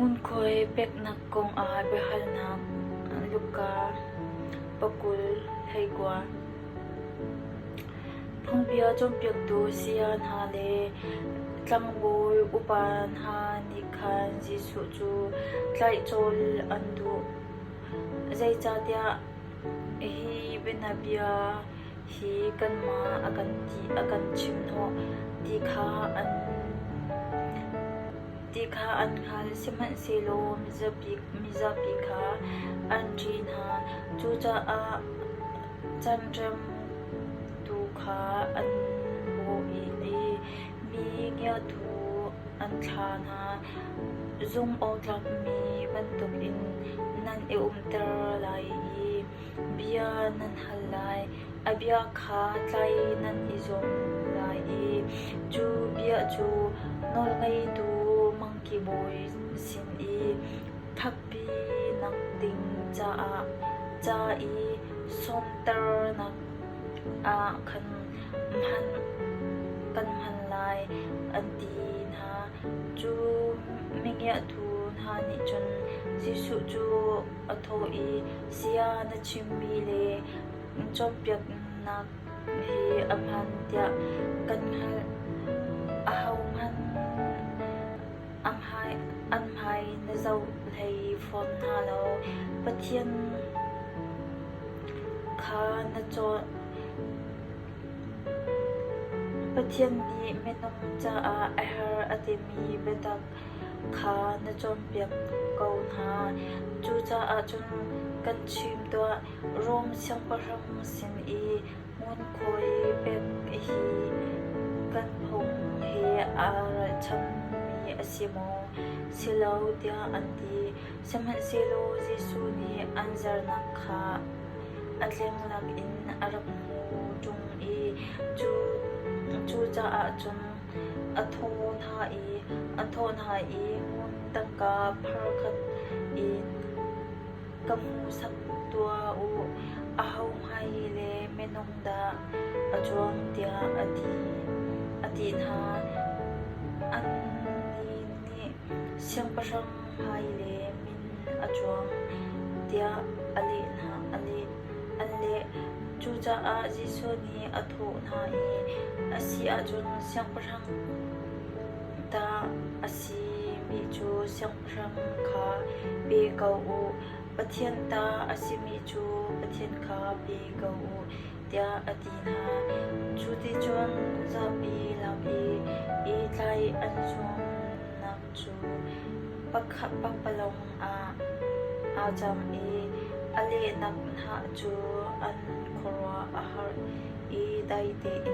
Ngunkhuai peknak kongah biahalnak Luka 20:19. Phungbia cawnpiaktu saya hna le tlangbawi upa hna nih khan Jesuh cu tlaihcawl an duh. Zeicahtiah hi bianabia hi kanmah a kan chimhnawh ti kha an ti kha an hngal, sihmanhsehlaw mizapi kha an ṭih hna. Cucaah canremtu kha an bawh i mi ngiatu an thlah hna. Zumhawktlakmi bantukin nan i umter lai i bia nan hal lai. A bia kha tlai nan i zuam lai i cu bia cu nawlngeitu mangki bawi sin i phakpi nak ding caah ca i sawmternak ah khan kan hman lai, an ti hna. Cu mingiatu hna nih cun Jesuh cu a thawh i, Saya, na chimmi le cawnpiaknak hi a hmaan tiah kan hngalh. Ahohmanh an hmai na zoh hlei fawn hna lo. Pathian kha na Pathian nih minung caah a herh a timi biatak kha na cawnpiak ko hna. Cucaah cun kan chim tuah, Rom siangpahrang sin i ngunkhuai pek hi kan phung he aa ralchanmi a si maw? Si lo, tiah an ti. Sihmanhsehlaw Jesuh nih an zernak kha a tlengnak in a rak hmu ṭung i cucaah cun a thawh hna i ngun tangka phar khat in ka hmuhsak tuah u, aho hmai le minung dah a cuang tiah a ti hna. Annih nih siangpahrang hmai le min a cuang tiah a leh. Cucaah Jesuh nih a thawh hna i, A si ahcun siangpahrang ta a simi cu siangpahrang kha pe ko u, Pathian ta a simi cu Pathian kha pe ko u, tiah a ti hna. Cuticun zapi lak i i tlaih an zuamnak cu pakpalawng ah aa cang i a lehnak hna cu an khuaruah a har i dai tein.